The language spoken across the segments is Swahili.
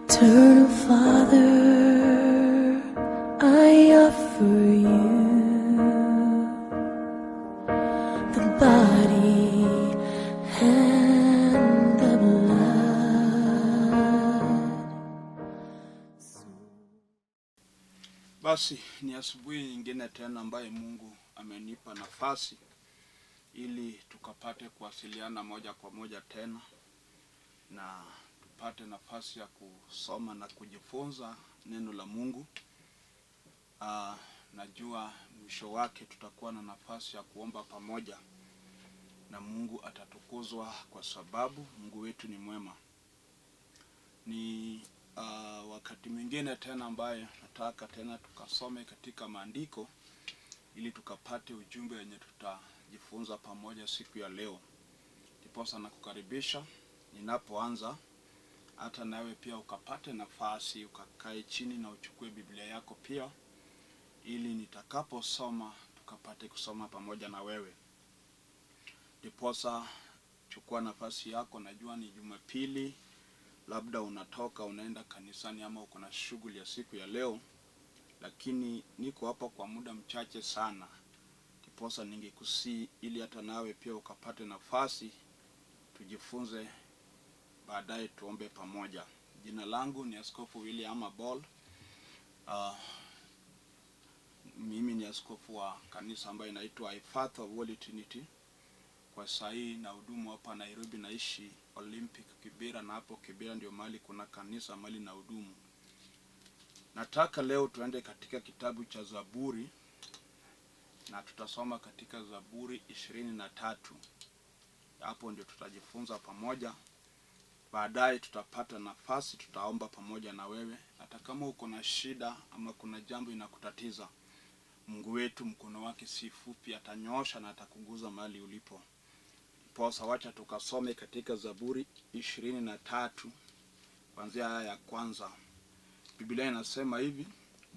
Eternal Father, I offer you the body and the blood. Basi ni asubuhi nyingine tena ambaye Mungu amenipa nafasi ili tukapate kuwasiliana moja kwa moja tena na tupate nafasi ya kusoma na kujifunza neno la Mungu. Najua mwisho wake tutakuwa na nafasi ya kuomba pamoja na Mungu atatukuzwa kwa sababu Mungu wetu ni mwema. Ni wakati mwingine tena ambaye nataka tena tukasome katika maandiko ili tukapate ujumbe wenye tutajifunza pamoja siku ya leo. Ndiposa nakukaribisha ninapoanza, hata nawe pia ukapate nafasi ukakae chini na uchukue Biblia yako pia, ili nitakaposoma tukapate kusoma pamoja na wewe. Ndiposa chukua nafasi yako, najua ni Jumapili, labda unatoka unaenda kanisani ama uko na shughuli ya siku ya leo, lakini niko hapa kwa muda mchache sana. Ndiposa ningekusii ili hata nawe pia ukapate nafasi tujifunze, baadaye tuombe pamoja. Jina langu ni Askofu William Abol. Mimi ni askofu wa kanisa ambayo inaitwa Efatha of Holy Trinity. Kwa saa hii nahudumu hapa Nairobi, naishi Olympic Kibera, na hapo Kibera ndio mahali kuna kanisa mahali nahudumu. Nataka leo tuende katika kitabu cha Zaburi na tutasoma katika Zaburi 23. Hapo ndio tutajifunza pamoja. Baadaye tutapata nafasi, tutaomba pamoja na wewe. Hata kama uko na shida ama kuna jambo inakutatiza, Mungu wetu mkono wake si fupi, atanyoosha na atakuguza mahali ulipo. Posa, wacha tukasome katika Zaburi 23 kuanzia aya ya kwanza. Biblia inasema hivi: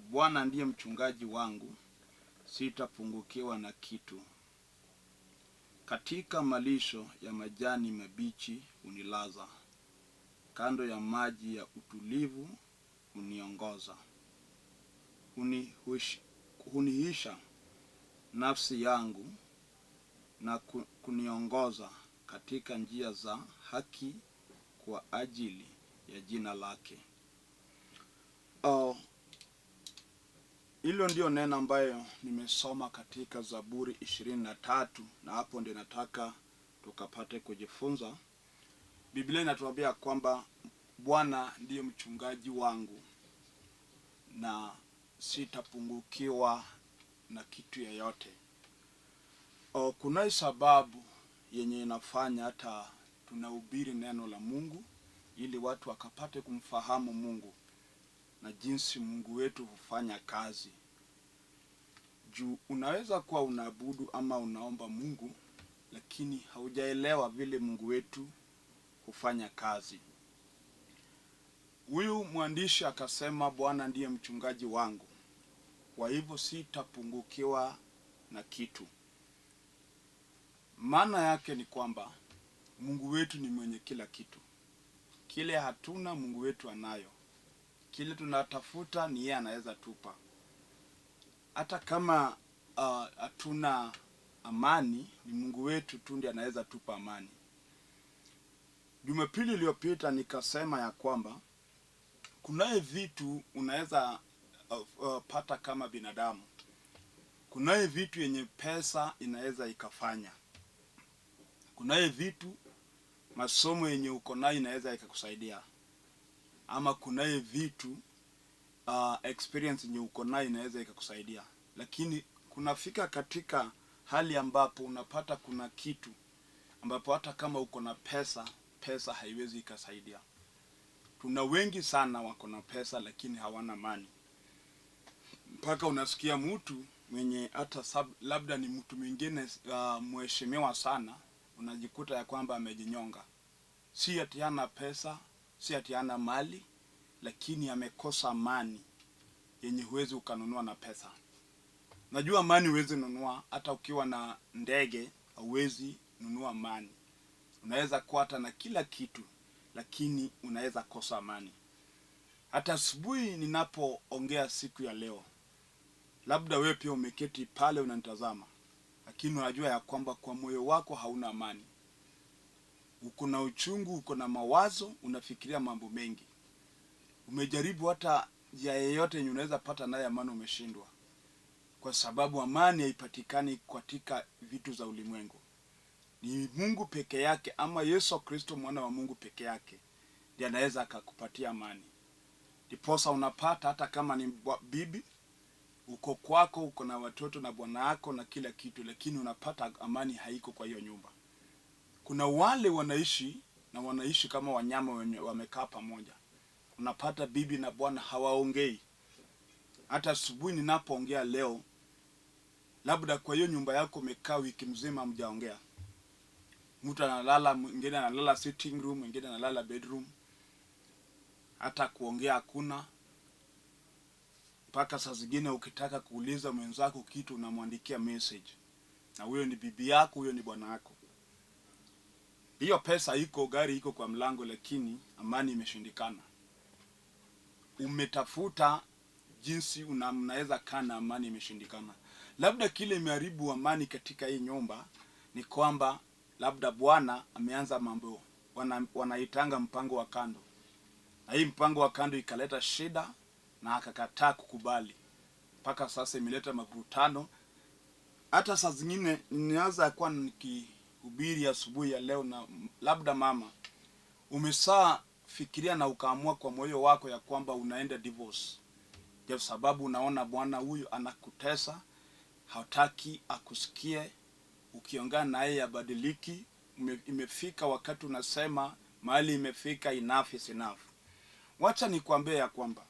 Bwana ndiye mchungaji wangu, sitapungukiwa na kitu. Katika malisho ya majani mabichi hunilaza, kando ya maji ya utulivu huniongoza. Huniisha nafsi yangu na kuniongoza katika njia za haki kwa ajili ya jina lake. Hilo ndio neno ambayo nimesoma katika Zaburi 23, na hapo ndio nataka tukapate kujifunza. Biblia inatuambia kwamba Bwana ndiye mchungaji wangu na sitapungukiwa na kitu yoyote. Kuna sababu yenye inafanya hata tunahubiri neno la Mungu ili watu wakapate kumfahamu Mungu na jinsi Mungu wetu hufanya kazi. Juu unaweza kuwa unaabudu ama unaomba Mungu, lakini haujaelewa vile Mungu wetu hufanya kazi. Huyu mwandishi akasema, Bwana ndiye mchungaji wangu, kwa hivyo sitapungukiwa na kitu. Maana yake ni kwamba Mungu wetu ni mwenye kila kitu. Kile hatuna Mungu wetu anayo. Kile tunatafuta ni yeye anaweza tupa. Hata kama hatuna amani, ni Mungu wetu tu ndiye anaweza tupa amani. Jumapili iliyopita nikasema ya kwamba kunaye vitu unaweza pata kama binadamu. Kunaye vitu yenye pesa inaweza ikafanya. Kunaye vitu masomo yenye uko nayo inaweza ikakusaidia. Ama kunaye vitu experience yenye uko nayo inaweza ikakusaidia. Lakini kunafika katika hali ambapo unapata kuna kitu ambapo hata kama uko na pesa, pesa haiwezi ikasaidia. Tuna wengi sana wako na pesa lakini hawana amani. Mpaka unasikia mtu mwenye hata labda ni mtu mwingine mheshimiwa sana, unajikuta ya kwamba amejinyonga. Si ati hana pesa, si ati hana mali, lakini amekosa amani yenye huwezi ukanunua na pesa. Najua amani huwezi nunua, hata ukiwa na ndege huwezi nunua amani. Unaweza kuwa hata na kila kitu, lakini unaweza kosa amani. Hata asubuhi ninapoongea siku ya leo, labda wewe pia umeketi pale unanitazama, lakini unajua ya kwamba kwa moyo wako hauna amani. Uko na uchungu, uko na mawazo, unafikiria mambo mengi. Umejaribu hata njia yeyote yenye unaweza pata naye amani, umeshindwa, kwa sababu amani haipatikani katika vitu za ulimwengu. Ni Mungu peke yake, ama Yesu Kristo mwana wa Mungu peke yake ndiye anaweza akakupatia amani. Ndiposa unapata hata kama ni bibi uko kwako, uko na watoto na bwana yako na kila kitu, lakini unapata amani haiko kwa hiyo nyumba. Kuna wale wanaishi na wanaishi kama wanyama wenye wamekaa pamoja. Unapata bibi na bwana hawaongei. Hata asubuhi ninapoongea leo, labda kwa hiyo nyumba yako umekaa wiki mzima hamjaongea. Mtu analala, mwingine analala sitting room, mwingine analala bedroom, hata kuongea hakuna. Mpaka saa zingine ukitaka kuuliza mwenzako kitu unamwandikia message, na huyo ni bibi yako, huyo ni bwana yako. Hiyo pesa iko, gari iko kwa mlango, lakini amani imeshindikana. Umetafuta jinsi mnaweza kaa na amani imeshindikana. Labda kile imeharibu amani katika hii nyumba ni kwamba labda bwana ameanza mambo wanaitanga mpango wa kando, na hii mpango wa kando ikaleta shida na akakataa kukubali. Mpaka sasa imeleta mavurutano. Hata saa zingine ninaanza kuwa nikihubiri asubuhi ya leo, na labda mama umesaa fikiria na ukaamua kwa moyo wako ya kwamba unaenda divorce, kwa sababu unaona bwana huyu anakutesa, hataki akusikie, ukiongea naye abadiliki. Imefika wakati unasema mahali imefika, enough is enough. Wacha nikwambie ya kwamba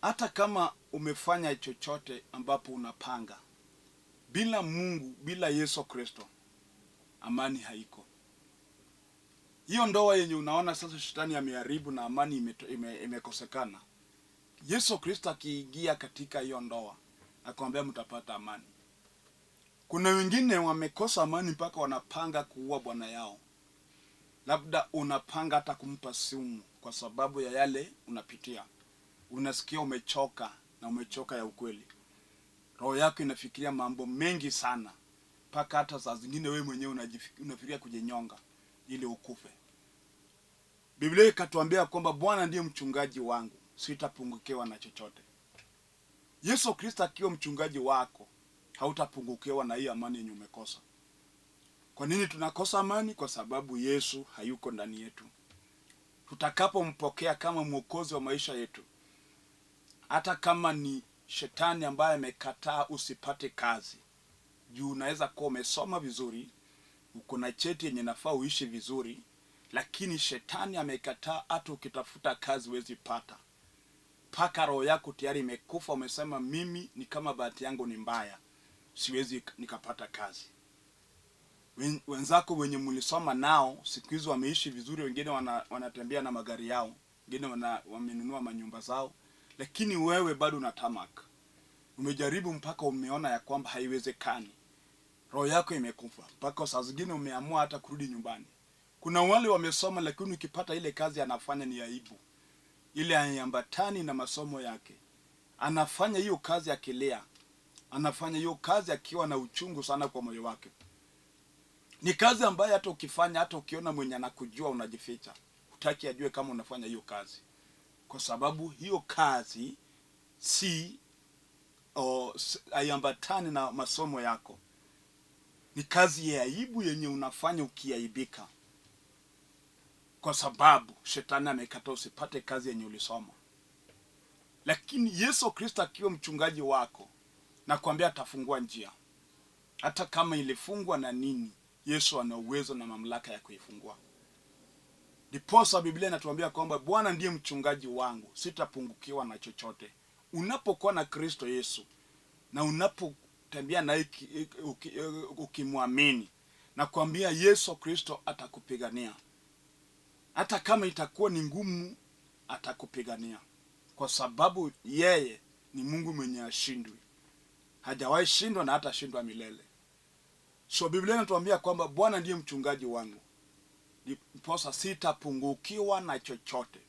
hata kama umefanya chochote ambapo unapanga bila Mungu, bila Yesu Kristo, amani haiko. Hiyo ndoa yenye unaona sasa shetani ameharibu na amani imekosekana, Yesu Kristo akiingia katika hiyo ndoa, akwambia mtapata amani. Kuna wengine wamekosa amani mpaka wanapanga kuua bwana yao. Labda unapanga hata kumpa sumu kwa sababu ya yale unapitia. Unasikia umechoka, na umechoka ya ukweli. Roho yako inafikiria mambo mengi sana, mpaka hata saa zingine wewe mwenyewe unafikiria kujinyonga ili ukufe. Biblia ikatuambia kwamba Bwana ndiye mchungaji wangu, sitapungukiwa na chochote. Yesu Kristo akiwa mchungaji wako, hautapungukiwa na hiyo amani yenye umekosa. Kwa nini tunakosa amani? Kwa sababu Yesu hayuko ndani yetu. Tutakapompokea kama mwokozi wa maisha yetu, hata kama ni shetani ambaye amekataa usipate kazi, juu unaweza kuwa umesoma vizuri, uko na cheti yenye nafaa uishi vizuri, lakini shetani amekataa, hata ukitafuta kazi huwezi pata. Paka roho yako tayari imekufa, umesema mimi ni kama bahati yangu ni mbaya, siwezi nikapata kazi. Wenzako wenye mlisoma nao siku hizi wameishi vizuri, wengine wanatembea na magari yao, wengine wamenunua manyumba zao, lakini wewe bado unatamaka. Umejaribu mpaka umeona ya kwamba haiwezekani. Roho yako imekufa. Mpaka saa zingine umeamua hata kurudi nyumbani. Kuna wale wamesoma, lakini ukipata ile kazi anafanya ni aibu. Ile haiambatani na masomo yake. Anafanya hiyo kazi akilia. Anafanya hiyo kazi akiwa na uchungu sana kwa moyo wake. Ni kazi ambayo hata ukifanya, hata ukiona mwenye anakujua unajificha. Hutaki ajue kama unafanya hiyo kazi. Kwa sababu hiyo kazi haiambatani na masomo yako. Ni kazi ya aibu yenye unafanya ukiaibika. Kwa sababu shetani amekataa usipate kazi yenye ulisoma. Lakini Yesu Kristo akiwa mchungaji wako, nakwambia atafungua njia. Hata kama ilifungwa na nini, Yesu ana uwezo na mamlaka ya kuifungua. Ndiposa Biblia inatuambia kwamba Bwana ndiye mchungaji wangu, sitapungukiwa na chochote. Unapokuwa na Kristo Yesu na unapotembea naye ukimwamini, nakwambia Yesu Kristo atakupigania. Hata kama itakuwa ni ngumu, atakupigania. Kwa sababu yeye ni Mungu mwenye hashindwi. Hajawahi shindwa na hatashindwa milele. So Biblia inatuambia kwamba Bwana ndiye mchungaji wangu, ndiposa sitapungukiwa na chochote.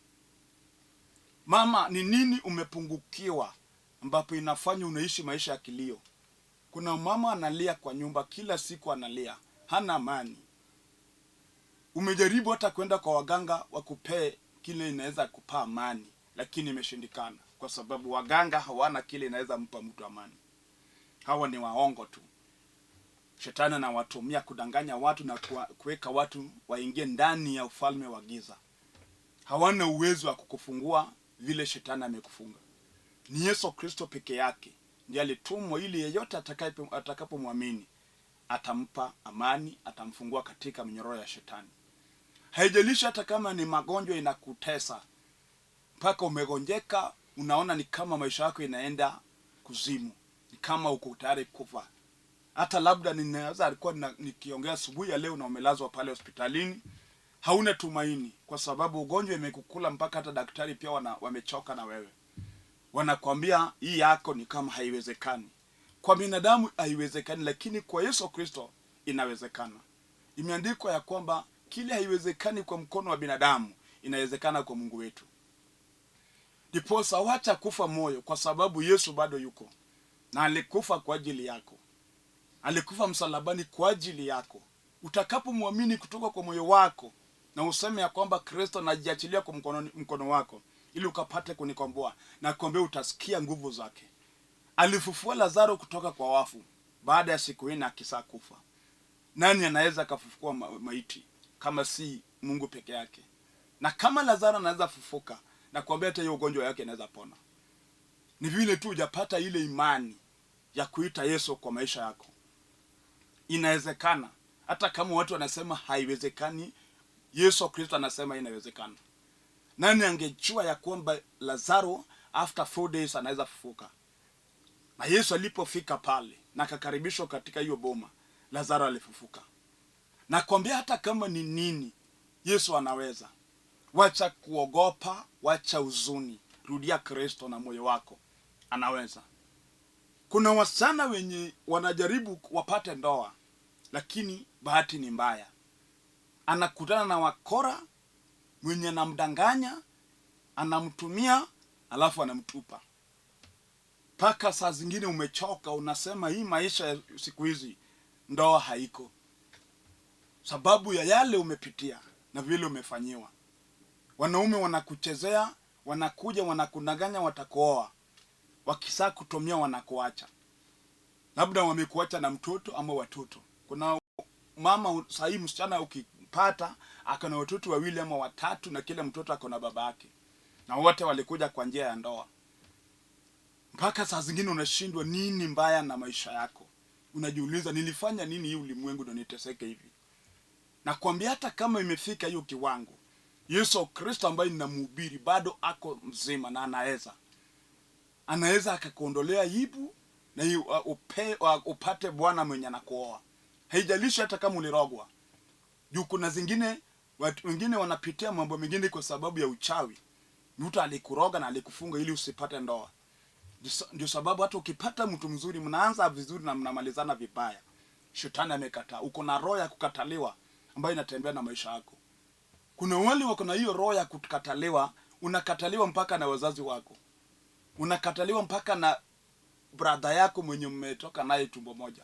Mama, ni nini umepungukiwa ambapo inafanya unaishi maisha ya kilio? Kuna mama analia kwa nyumba kila siku, analia, hana amani. Umejaribu hata kwenda kwa waganga wakupee kile inaweza kupa amani, lakini imeshindikana, kwa sababu waganga hawana kile inaweza mpa mtu amani. Hawa ni waongo tu. Shetani anawatumia kudanganya watu na kuweka watu waingie ndani ya ufalme wa giza. Hawana uwezo wa kukufungua vile shetani amekufunga. Ni Yesu Kristo peke yake ndiye alitumwa ili yeyote atakapomwamini atampa amani, atamfungua katika minyororo ya shetani. Haijalishi hata kama ni magonjwa inakutesa mpaka umegonjeka, unaona ni kama maisha yako inaenda kuzimu, ni kama uko tayari kufa. Hata labda ninaweza alikuwa nikiongea asubuhi ya leo na umelazwa pale hospitalini, hauna tumaini kwa sababu ugonjwa imekukula mpaka hata daktari pia wamechoka na wewe, wanakwambia hii yako ni kama haiwezekani. Kwa binadamu haiwezekani, lakini kwa Yesu Kristo inawezekana. Imeandikwa ya kwamba kile haiwezekani kwa mkono wa binadamu inawezekana kwa Mungu wetu. Ndiposa wacha kufa moyo, kwa sababu Yesu bado yuko na alikufa kwa ajili yako, alikufa msalabani kwa ajili yako. Utakapomwamini kutoka kwa moyo wako na useme ya kwamba Kristo, najiachilia kwa mkono wako ili ukapate kunikomboa, na kuambia utasikia nguvu zake. Alifufua Lazaro kutoka kwa wafu baada ya siku 4 akisa kufa. Nani anaweza akafufua maiti kama si Mungu peke yake? Na kama Lazaro anaweza fufuka, na kuambia hata hiyo ugonjwa yake inaweza pona. Ni vile tu hujapata ile imani ya kuita Yesu kwa maisha yako. Inawezekana. Hata kama watu wanasema haiwezekani, Yesu Kristo anasema inawezekana. Nani angejua ya kwamba Lazaro after 4 days anaweza fufuka? Na Yesu alipofika pale na akakaribishwa katika hiyo boma, Lazaro alifufuka. Na kwambia hata kama ni nini, Yesu anaweza. Wacha kuogopa, wacha huzuni, rudia Kristo na moyo wako, anaweza. Kuna wasichana wenye wanajaribu wapate ndoa, lakini bahati ni mbaya. Anakutana na wakora mwenye anamdanganya, anamtumia, alafu anamtupa. Paka saa zingine umechoka, unasema hii maisha ya siku hizi ndoa haiko, sababu ya yale umepitia na vile umefanyiwa. Wanaume wanakuchezea, wanakuja wanakudanganya watakuoa, wakisaa kutumia wanakuacha. Labda wamekuacha na mtoto ama watoto. Kuna mama sahi, msichana ukipata ako na watoto 2 ama 3, na kila mtoto ako na baba yake, na wote walikuja kwa njia ya ndoa. Mpaka saa zingine unashindwa nini mbaya na maisha yako. Unajiuliza, nilifanya nini hii ulimwengu ndio niteseke hivi? Nakwambia hata kama imefika hiyo kiwango, Yesu Kristo ambaye ninamhubiri bado ako mzima na anaweza. Anaweza akakuondolea aibu na upate bwana mwenye anakuoa. Haijalishi hata kama ulirogwa. Juu kuna zingine watu wengine wanapitia mambo mengine kwa sababu ya uchawi. Mtu alikuroga na alikufunga ili usipate ndoa. Ndio sababu hata ukipata mtu mzuri mnaanza vizuri na mnamalizana vibaya. Shetani amekataa. Uko na roho ya kukataliwa ambayo inatembea na maisha yako. Kuna wale wako na hiyo roho ya kukataliwa, unakataliwa mpaka na wazazi wako. Unakataliwa mpaka na brother yako mwenye mmetoka naye tumbo moja.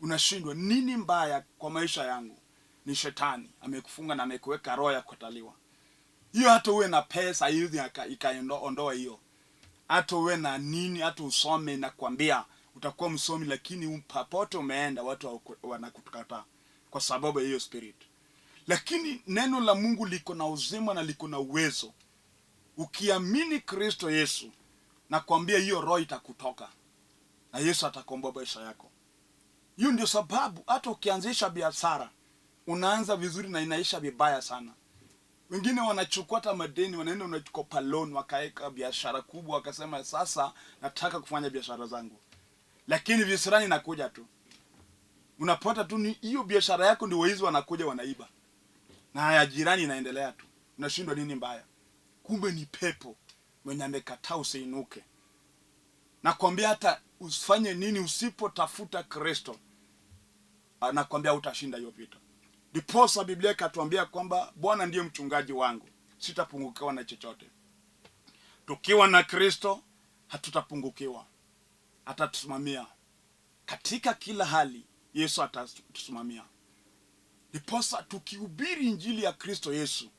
Unashindwa nini mbaya kwa maisha yangu? Ni shetani amekufunga na amekuweka roho ya kukataliwa. Hiyo hata uwe na pesa hizi ikaondoa hiyo. Hata uwe na nini, hata usome na kuambia utakuwa msomi, lakini popote umeenda watu wanakukataa kwa sababu ya hiyo spirit. Lakini neno la Mungu liko na uzima na liko na uwezo. Ukiamini Kristo Yesu, na kuambia hiyo roho itakutoka na Yesu atakomboa maisha yako. Hiyo ndio sababu hata ukianzisha biashara unaanza vizuri na inaisha vibaya sana. Wengine wanachukua hata madeni, wanaenda wanakopa loan, wakaeka biashara kubwa, wakasema sasa nataka kufanya biashara zangu. Lakini visirani inakuja tu. Unapata tu ni hiyo biashara yako ndio waizi wanakuja wanaiba. Na haya jirani inaendelea tu. Unashindwa nini mbaya? Kumbe ni pepo mwenye amekataa usiinuke. Nakwambia hata usifanye nini usipotafuta Kristo, nakwambia utashinda hiyo vita. Ndiposa Biblia ikatuambia kwamba Bwana ndiye mchungaji wangu, sitapungukiwa na chochote. Tukiwa na Kristo hatutapungukiwa, atatusimamia katika kila hali. Yesu atatusimamia. Ndiposa tukihubiri injili ya Kristo Yesu,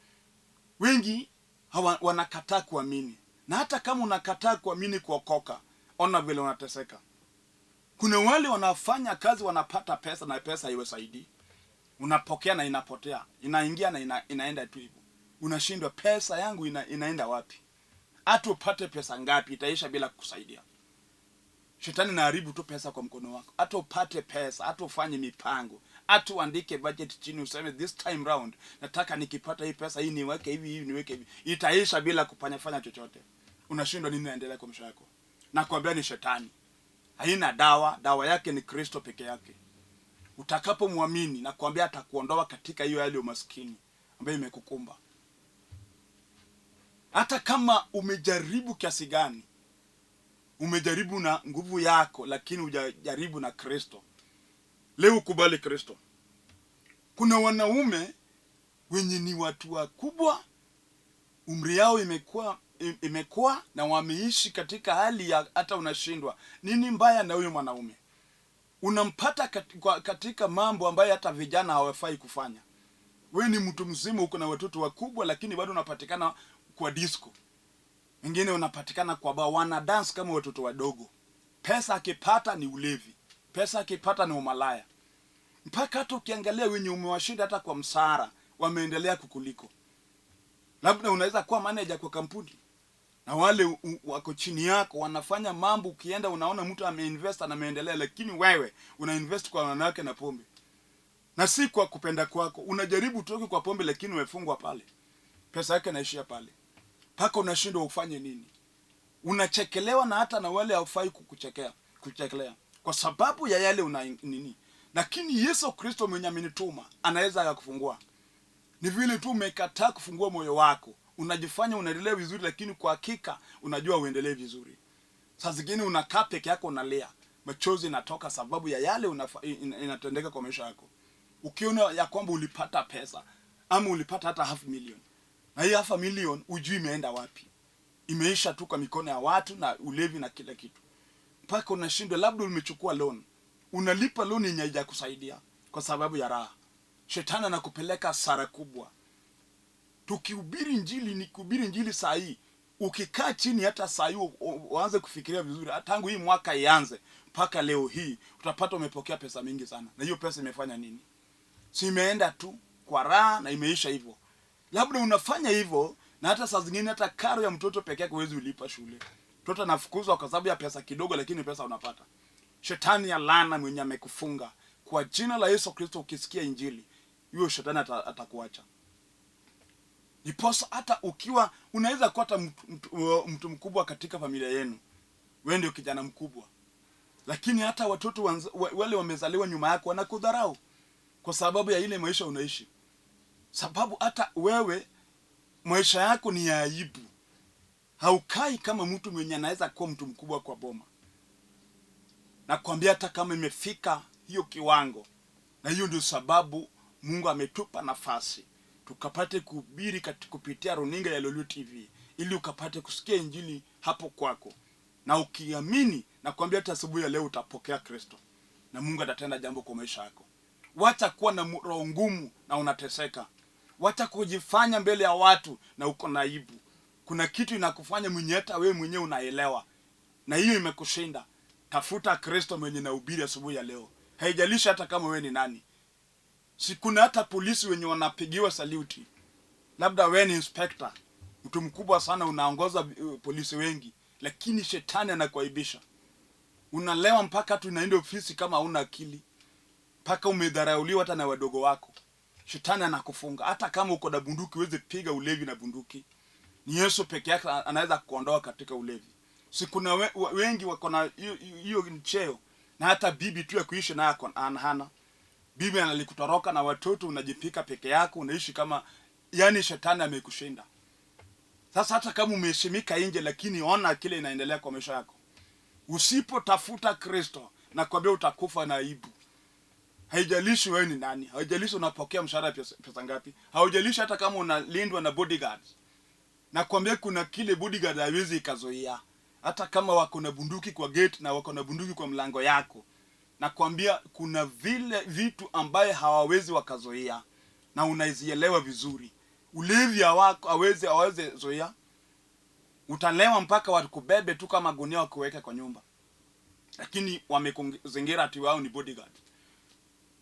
wengi wanakataa kuamini, na hata kama unakataa kuamini kuokoka, ona vile unateseka. Kuna wale wanafanya kazi wanapata pesa na pesa haiwasaidii. Unapokea na inapotea, inaingia na inaenda tu hivyo. Unashindwa, pesa yangu inaenda wapi? Hata upate pesa ngapi itaisha bila kukusaidia. Shetani anaharibu tu pesa kwa mkono wako. Hata upate pesa, hata ufanye mipango, hata uandike budget chini useme this time round nataka nikipata hii pesa hii niweke hivi, hii niweke hivi, itaisha bila kufanya fanya chochote. Unashindwa nini naendelea kwa maisha yako? Nakwambia ni shetani. Haina dawa, dawa yake ni Kristo peke yake. Utakapomwamini, nakwambia atakuondoa katika hiyo hali ya umaskini ambayo imekukumba. Hata kama umejaribu kiasi gani, umejaribu na nguvu yako, lakini hujajaribu na Kristo. Leo ukubali Kristo. Kuna wanaume wenye ni watu wakubwa, umri yao imekuwa na wameishi katika hali ya hata unashindwa nini mbaya na huyo mwanaume. Unampata katika mambo ambayo hata vijana hawafai kufanya. Wewe ni mtu mzima, uko na watoto wakubwa, lakini bado unapatikana kwa disco. Wengine unapatikana kwa bar, wana dance kama watoto wadogo. Pesa akipata ni ulevi, pesa akipata ni umalaya. Mpaka hata ukiangalia wenye umewashinda hata kwa msara wameendelea kukuliko. Labda unaweza kuwa manager kwa kampuni na wale wako chini yako wanafanya mambo, ukienda unaona mtu ameinvest na ameendelea, lakini wewe unainvest kwa wanawake na pombe, na si kwa kupenda kwako. Unajaribu utoke kwa pombe, lakini umefungwa pale, pesa yake inaishia pale, mpaka unashindwa ufanye nini. Unachekelewa na hata na wale hawafai kuchekelea kwa sababu ya yale una nini. Lakini Yesu Kristo mwenye amenituma anaweza akakufungua. Ni vile tu umekataa kufungua moyo wako. Unajifanya unaendelea vizuri, lakini kwa hakika unajua uendelee vizuri. Saa zingine unakaa peke yako unalia, machozi inatoka sababu ya yale inatendeka kwa maisha yako. Ukiona ya kwamba ulipata pesa ama ulipata hata half million, na hii half million hujui imeenda wapi, imeisha tu kwa mikono ya watu na ulevi na kila kitu, mpaka unashindwa. Labda umechukua loan, unalipa loan yenye haijakusaidia kwa sababu ya raha. Shetani anakupeleka hasara kubwa. Tukihubiri injili ni kuhubiri injili saa hii. Ukikaa chini hata saa hii uanze kufikiria vizuri, tangu hii mwaka ianze mpaka leo hii utapata umepokea pesa mingi sana. Na hiyo pesa imefanya nini? Si imeenda tu kwa raha na imeisha hivyo. Labda unafanya hivyo na hata saa zingine hata karo ya mtoto peke yake huwezi ulipa shule. Mtoto anafukuzwa kwa sababu ya pesa kidogo, lakini pesa unapata. Shetani ya laana mwenye amekufunga, kwa jina la Yesu Kristo ukisikia injili, huyo shetani atakuacha. Ndiposa hata ukiwa unaweza kuwa hata mtu mkubwa katika familia yenu, wewe ndio kijana mkubwa, lakini hata watoto wale wamezaliwa nyuma yako wanakudharau kwa sababu ya ile maisha unaishi. Sababu hata wewe maisha yako ni ya aibu. Haukai kama mtu mwenye anaweza kuwa mtu mkubwa kwa boma. Nakwambia hata kama imefika hiyo kiwango, na hiyo ndio sababu Mungu ametupa nafasi tukapate kuhubiri kupitia runinga ya Loliondo TV, ili ukapate kusikia injili hapo kwako. Na ukiamini, nakwambia hata asubuhi ya leo utapokea Kristo na Mungu atatenda jambo kwa maisha yako. Wacha kuwa na roho ngumu na unateseka. Wacha kujifanya mbele ya watu na uko na aibu. Kuna kitu inakufanya mwenye hata wewe mwenyewe unaelewa, na hiyo imekushinda. Tafuta Kristo mwenye nahubiri asubuhi ya leo. Haijalishi hata kama wewe ni nani. Si kuna hata polisi wenye wanapigiwa saluti. Labda wewe ni inspector, mtu mkubwa sana, unaongoza polisi wengi, lakini shetani anakuaibisha. Unalewa mpaka tu unaenda ofisi kama huna akili, mpaka umedharauliwa hata na wadogo wako. Shetani anakufunga. Hata kama uko na bunduki huwezi piga ulevi na bunduki. Ni Yesu peke yake anaweza kuondoa katika ulevi. Si kuna wengi wako na hiyo cheo, na hata bibi tu ya kuishi naye hana. Bibi analikutoroka na watoto, unajipika peke yako, unaishi kama yani shetani amekushinda. Sasa hata kama umeheshimika nje, lakini ona kile inaendelea kwa maisha yako. Usipotafuta Kristo, nakwambia utakufa na aibu. Haijalishi wewe ni nani, haijalishi unapokea mshahara pesa ngapi, haijalishi hata kama unalindwa na bodyguards. Nakwambia kuna kile bodyguard hawezi ikazoea, hata kama wako na bunduki kwa gate na wako na bunduki kwa mlango yako. Nakwambia kuna vile vitu ambaye hawawezi wakazoea, na unazielewa vizuri. Ulevi hawako hawezi zoea, utalewa mpaka wakubebe tu kama gunia wakuweke kwa nyumba, lakini wamekuzingira ati wao ni bodyguard.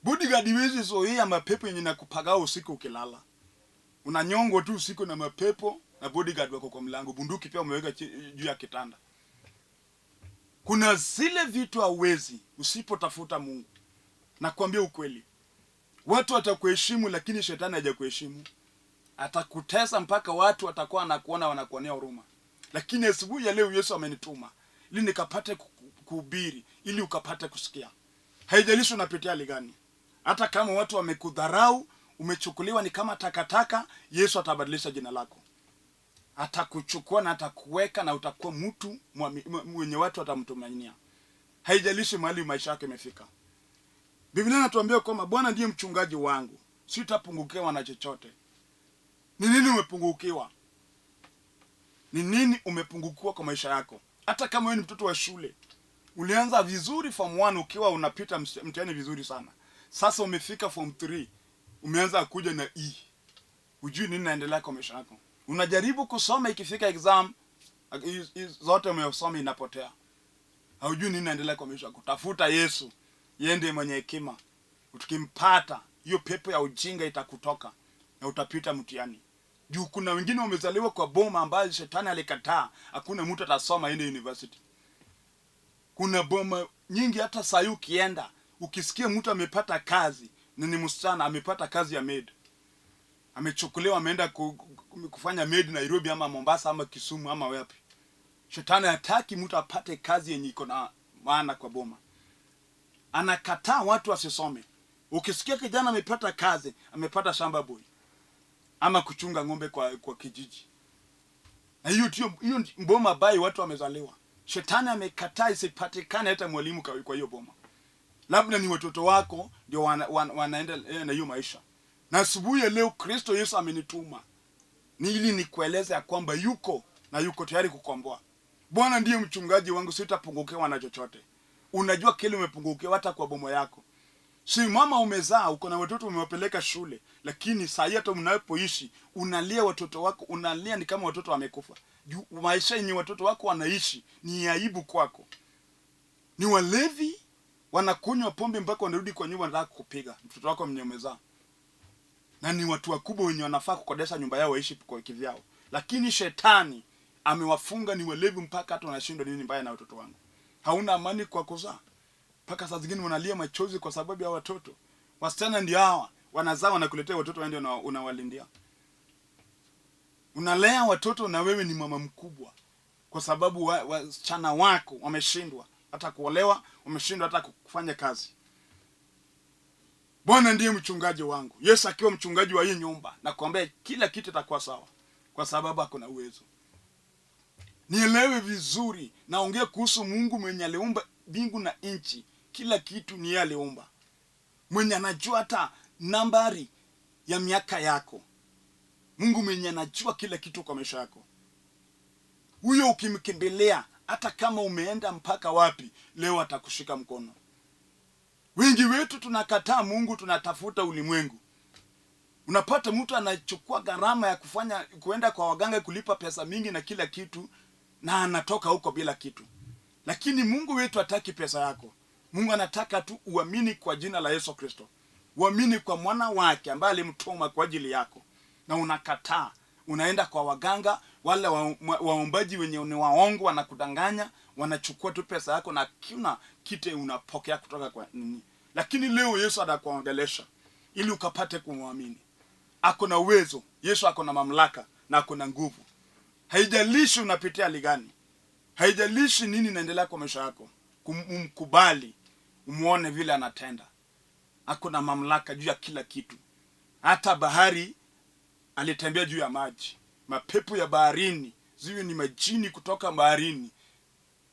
Bodyguard haiwezi zoea mapepo yenye nakupagaa usiku ukilala. Unanyongwa tu usiku na mapepo na bodyguard wako kwa mlango, bunduki pia umeweka juu ya kitanda. Kuna zile vitu hauwezi usipotafuta Mungu. Nakwambia ukweli, watu watakuheshimu, lakini shetani hajakuheshimu. Atakutesa mpaka watu watakuwa wanakuona, wanakuonea huruma. Lakini asubuhi ya leo Yesu amenituma ili nikapate kuhubiri, ili ukapate kusikia. Haijalishi unapitia hali gani, hata kama watu wamekudharau, umechukuliwa ni kama takataka, Yesu atabadilisha jina lako, atakuchukua na atakuweka na utakuwa mtu mwenye watu watamtumainia. Haijalishi mahali maisha yako imefika. Biblia inatuambia kwamba Bwana ndiye mchungaji wangu, sitapungukiwa na chochote. Ni nini umepungukiwa? Ni nini umepungukiwa kwa maisha yako? Hata kama wewe ni mtoto wa shule, ulianza vizuri form 1 ukiwa unapita mtihani vizuri sana. Sasa umefika form 3, umeanza kuja na E. Hujui nini naendelea kwa maisha yako. Unajaribu kusoma, ikifika exam zote umesoma inapotea. Haujui nini naendelea kwa maisha yako. Tafuta Yesu, yeye ndiye mwenye hekima. Ukimpata, hiyo pepo ya ujinga itakutoka na utapita mtihani. Juu kuna wengine wamezaliwa kwa boma ambayo shetani alikataa, hakuna mtu atasoma aende university. Kuna boma nyingi hata saa hii ukienda, ukisikia mtu amepata kazi, na ni msichana amepata kazi ya maid, amechukuliwa ameenda kufanya maid Nairobi ama Mombasa ama Kisumu ama wapi. Shetani hataki mtu apate kazi yenye iko na maana kwa boma. Anakataa watu wasisome. Ukisikia kijana amepata kazi, amepata shamba boy ama kuchunga ng'ombe kwa kijiji. Na hiyo ndio hiyo boma ambayo watu wamezaliwa. Shetani amekataa isipatikane hata mwalimu kwa hiyo boma. Labda ni watoto wako ndio wanaenda na hiyo maisha. Na asubuhi ya leo Kristo Yesu amenituma ni ili nikueleze ya kwamba yuko na yuko tayari kukomboa. Bwana ndiye mchungaji wangu, sitapungukiwa na chochote. Unajua kile umepungukiwa hata kwa boma yako. Si mama umezaa, uko na watoto umewapeleka shule, lakini saa hii hata mnapoishi unalia watoto wako, unalia ni kama watoto wamekufa. Juu maisha yenye watoto wako wanaishi ni aibu kwako. Ni walevi, wanakunywa pombe mpaka wanarudi kwa nyumba wanataka kukupiga mtoto wako mwenye umezaa. Na ni watu wakubwa wenye wanafaa kukodesha nyumba yao waishi kwa kivyao. Lakini shetani amewafunga ni walevi mpaka hata wanashindwa nini mbaya na watoto wangu. Hauna amani kwa kuzaa. Mpaka saa zingine wanalia machozi kwa sababu ya watoto. Wasichana ndio hawa, wanazaa wanakuletea watoto waende unawalindia. Unalea watoto na wewe ni mama mkubwa. Kwa sababu wasichana wako wameshindwa hata kuolewa, wameshindwa hata kufanya kazi. Bwana ndiye mchungaji wangu. Yesu akiwa mchungaji wa hii nyumba, nakwambia kila kitu itakuwa sawa, kwa sababu ako na uwezo. Nielewe vizuri, naongea kuhusu Mungu mwenye aliumba mbingu na nchi. Kila kitu ni yeye aliumba. Mwenye anajua hata nambari ya miaka yako. Mungu mwenye anajua kila kitu kwa maisha yako. Huyo ukimkimbilia, hata kama umeenda mpaka wapi, leo atakushika mkono. Wengi wetu tunakataa Mungu, tunatafuta ulimwengu. Unapata mtu anachukua gharama ya kuenda kwa waganga kulipa pesa mingi na kila kitu, na anatoka huko bila kitu. Lakini Mungu wetu hataki pesa yako. Mungu anataka tu uamini kwa jina la Yesu Kristo. Uamini kwa mwana wake ambaye alimtuma kwa ajili yako. Na unakataa, unaenda kwa waganga, wale waombaji wenye ni waongo wanakudanganya, wanachukua tu pesa yako na kuna kitu unapokea kutoka kwa nini. Lakini leo Yesu atakuongelesha ili ukapate kumwamini. Ako na uwezo, Yesu ako na mamlaka na ako na nguvu. Haijalishi unapitia hali gani. Haijalishi nini inaendelea kwa maisha yako. Umkubali, umuone vile anatenda. Ako na mamlaka juu ya kila kitu. Hata bahari alitembea juu ya maji. Mapepo ya baharini, ziwe ni majini kutoka baharini,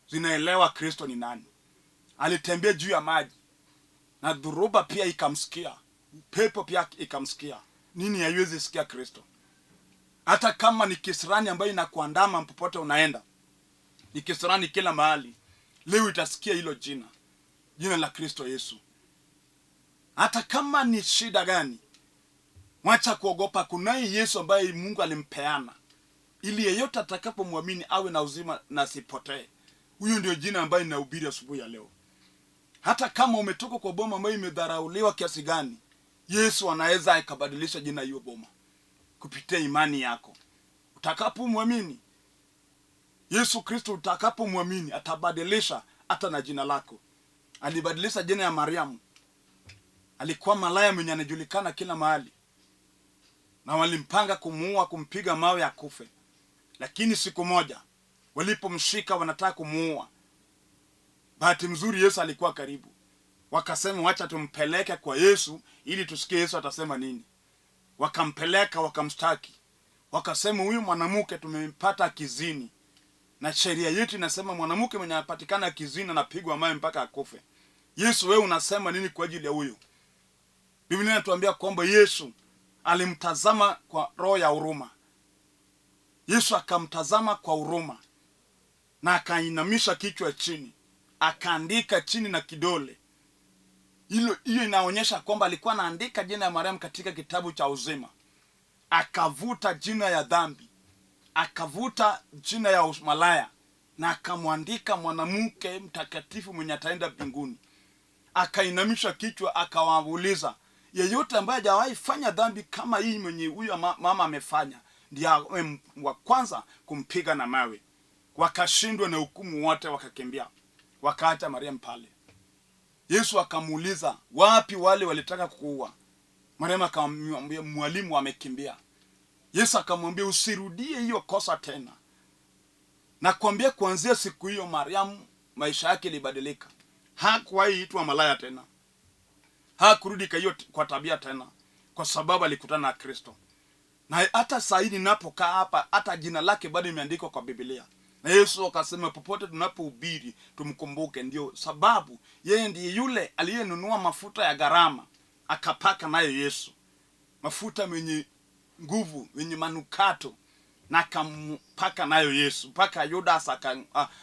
zinaelewa Kristo ni nani. Alitembea juu ya maji. Na dhoruba pia ikamsikia. Pepo pia ikamsikia. Nini haiwezi sikia Kristo? Hata kama ni kisirani ambayo inakuandama popote unaenda, ni kisirani kila mahali, leo itasikia hilo jina, jina la Kristo Yesu. Hata kama ni shida gani, wacha kuogopa. Kunaye Yesu ambaye Mungu alimpeana ili yeyote atakapomwamini awe na uzima na asipotee. Huyo ndio jina ambayo ninahubiri asubuhi ya leo. Hata kama umetoka kwa boma ambayo imedharauliwa kiasi gani, Yesu anaweza akabadilisha jina hiyo boma kupitia imani yako. Utakapomwamini Yesu Kristo, utakapomwamini atabadilisha hata na jina lako. Alibadilisha jina ya Mariamu. Alikuwa malaya mwenye anajulikana kila mahali, na walimpanga kumuua, kumpiga mawe akufe. Lakini siku moja walipomshika wanataka kumuua, bahati mzuri Yesu alikuwa karibu. Wakasema wacha tumpeleke kwa Yesu ili tusikie Yesu atasema nini. Wakampeleka, wakamshtaki, wakasema huyu mwanamke tumempata kizini, na sheria yetu inasema mwanamke mwenye anapatikana kizini anapigwa mawe mpaka akufe. Yesu, wewe unasema nini kwa ajili ya huyu? Biblia inatuambia kwamba Yesu alimtazama kwa roho ya huruma. Yesu akamtazama kwa huruma na akainamisha kichwa chini, akaandika chini na kidole. Hiyo inaonyesha kwamba alikuwa anaandika jina ya Mariamu katika kitabu cha uzima. Akavuta jina ya dhambi, akavuta jina ya malaya, na akamwandika mwanamke mtakatifu mwenye ataenda mbinguni. Akainamisha kichwa, akawauliza, yeyote ambaye hajawahi fanya dhambi kama hii mwenye huyo mama amefanya, ndiye wa kwanza kumpiga na mawe. Wakashindwa na hukumu wote, wakakimbia, wakaacha Mariamu pale. Yesu akamuuliza, wapi wale walitaka kukuua? Mariamu akamwambia, mwalimu, amekimbia. Yesu akamwambia, usirudie hiyo kosa tena. Nakwambia kuanzia siku hiyo Mariamu maisha yake ilibadilika. Hakuwahi itwa malaya tena, hakurudi kwa hiyo kwa tabia tena, kwa sababu alikutana na Kristo. Na hata saa hii ninapokaa hapa, hata jina lake bado imeandikwa kwa Biblia. Na Yesu akasema popote tunapohubiri tumkumbuke. Ndio sababu yeye ndiye yule aliyenunua mafuta ya gharama akapaka nayo Yesu, mafuta mwenye nguvu, mwenye manukato, na akampaka nayo Yesu mpaka Yudas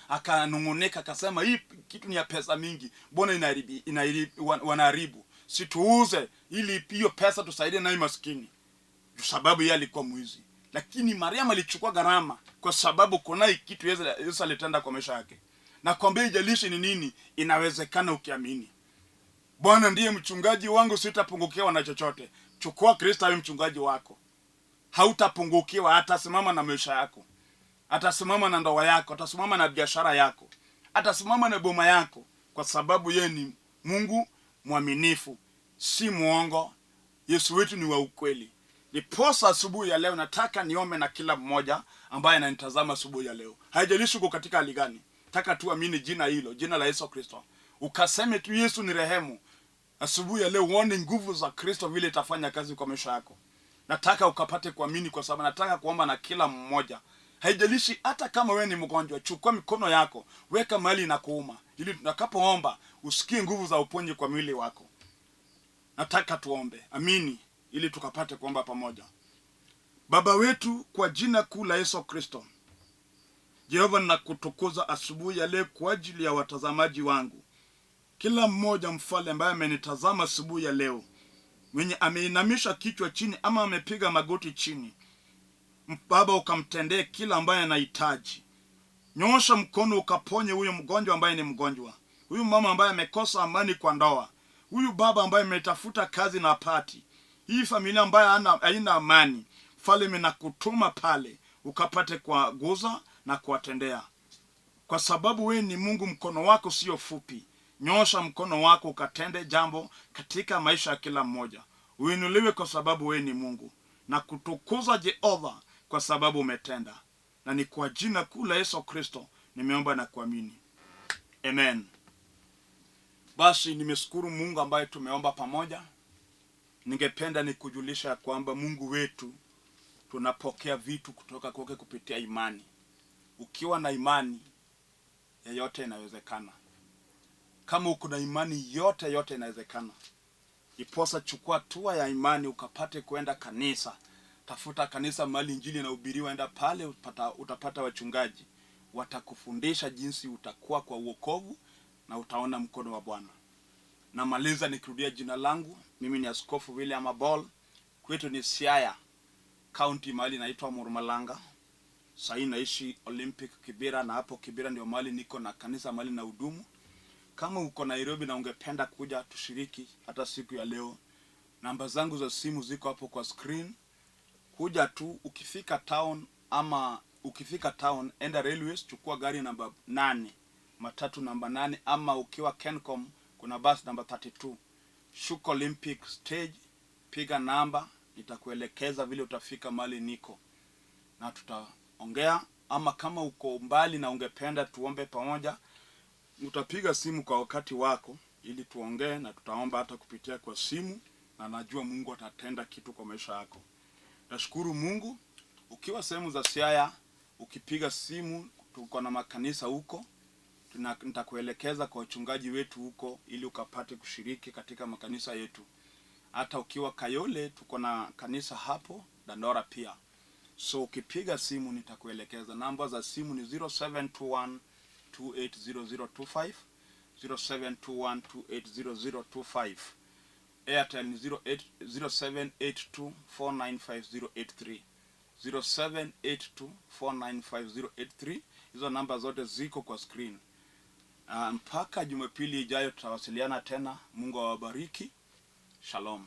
akanung'unika, akasema hii kitu ni ya pesa mingi, mbona wanaharibu? Si tuuze ili hiyo pesa tusaidie nayo maskini. Sababu yeye alikuwa mwizi. Lakini Mariamu alichukua gharama kwa sababu kuna kitu Yesu alitenda kwa maisha yake. Na kwambia ijalishi ni nini, inawezekana ukiamini. Bwana ndiye mchungaji wangu, sitapungukiwa na chochote. Chukua Kristo awe mchungaji wako, hautapungukiwa. Atasimama na maisha yako, atasimama na ndoa yako, atasimama na biashara yako, atasimama na boma yako, kwa sababu yeye ni Mungu mwaminifu, si mwongo. Yesu wetu ni wa ukweli. Ndiposa asubuhi ya leo nataka niombe na kila mmoja ambaye ananitazama asubuhi ya leo. Haijalishi uko katika hali gani, nataka tu amini jina hilo, jina la Yesu Kristo, ukaseme tu Yesu ni rehemu. Asubuhi ya leo uone nguvu za Kristo vile itafanya kazi kwa maisha yako. Nataka ukapate kuamini, kwa sababu nataka kuomba na kila mmoja. Haijalishi hata kama wewe ni mgonjwa, chukua mikono yako, weka mahali inakuuma, ili tutakapoomba usikie nguvu za uponyi kwa mwili wako. Nataka tuombe, amini, ili tukapate kuomba pamoja. Baba wetu, kwa jina kuu la Yesu Kristo, Jehova, nakutukuza asubuhi ya leo kwa ajili ya watazamaji wangu, kila mmoja mfalme ambaye amenitazama asubuhi ya leo, mwenye ameinamisha kichwa chini ama amepiga magoti chini, Baba, ukamtendee kila ambaye anahitaji. Nyoosha mkono ukaponye huyo mgonjwa ambaye ni mgonjwa, huyu mama ambaye amekosa amani kwa ndoa, huyu baba ambaye ametafuta kazi na hapati, hii familia ambayo haina amani. Mfalme, nakutuma pale ukapate kuwaguza na kuwatendea, kwa sababu wewe ni Mungu, mkono wako sio fupi. Nyoosha mkono wako ukatende jambo katika maisha ya kila mmoja. Uinuliwe kwa sababu wewe ni Mungu, na kutukuza Jehova kwa sababu umetenda, na ni kwa jina kuu la Yesu Kristo nimeomba na kuamini, amen. Basi nimeshukuru Mungu ambaye tumeomba pamoja. Ningependa nikujulisha ya kwamba Mungu wetu tunapokea vitu kutoka kwake kupitia imani. Ukiwa na imani, yeyote inawezekana. Kama uko na imani, yote yote inawezekana. Iposa chukua hatua ya imani ukapate kwenda kanisa. Tafuta kanisa mahali injili inahubiriwa, enda pale utapata wachungaji watakufundisha jinsi utakuwa kwa uokovu na utaona mkono wa Bwana. Namaliza nikirudia jina langu, mimi ni Askofu William Abol. Kwetu ni Siaya County, mahali inaitwa Murmalanga. Sahii naishi Olympic Kibera, na hapo Kibera ndio mahali niko na kanisa, mahali na hudumu. Kama uko Nairobi na ungependa kuja tushiriki hata siku ya leo, namba zangu za simu ziko hapo kwa screen. Kuja tu, ukifika town ama ukifika town, enda railways, chukua gari namba 8, matatu namba 8, ama ukiwa Kencom kuna bus namba 32. Shuka Olympic stage, piga namba, nitakuelekeza vile utafika mahali niko na tutaongea. Ama kama uko mbali na ungependa tuombe pamoja, utapiga simu kwa wakati wako ili tuongee, na tutaomba hata kupitia kwa simu, na najua Mungu atatenda kitu kwa maisha yako. Nashukuru Mungu. Ukiwa sehemu za Siaya, ukipiga simu, tuko na makanisa huko, nitakuelekeza kwa wachungaji wetu huko ili ukapate kushiriki katika makanisa yetu. Hata ukiwa Kayole, tuko na kanisa hapo Dandora pia. So ukipiga simu nitakuelekeza. Namba za simu ni 0721 280025, 0721 280025. Airtel ni 08 0782 495083, 0782 495083. Hizo namba zote ziko kwa screen. Mpaka Jumapili ijayo tutawasiliana tena. Mungu awabariki. Shalom.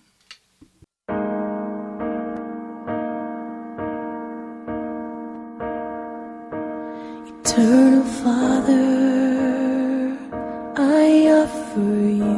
Eternal Father, I offer you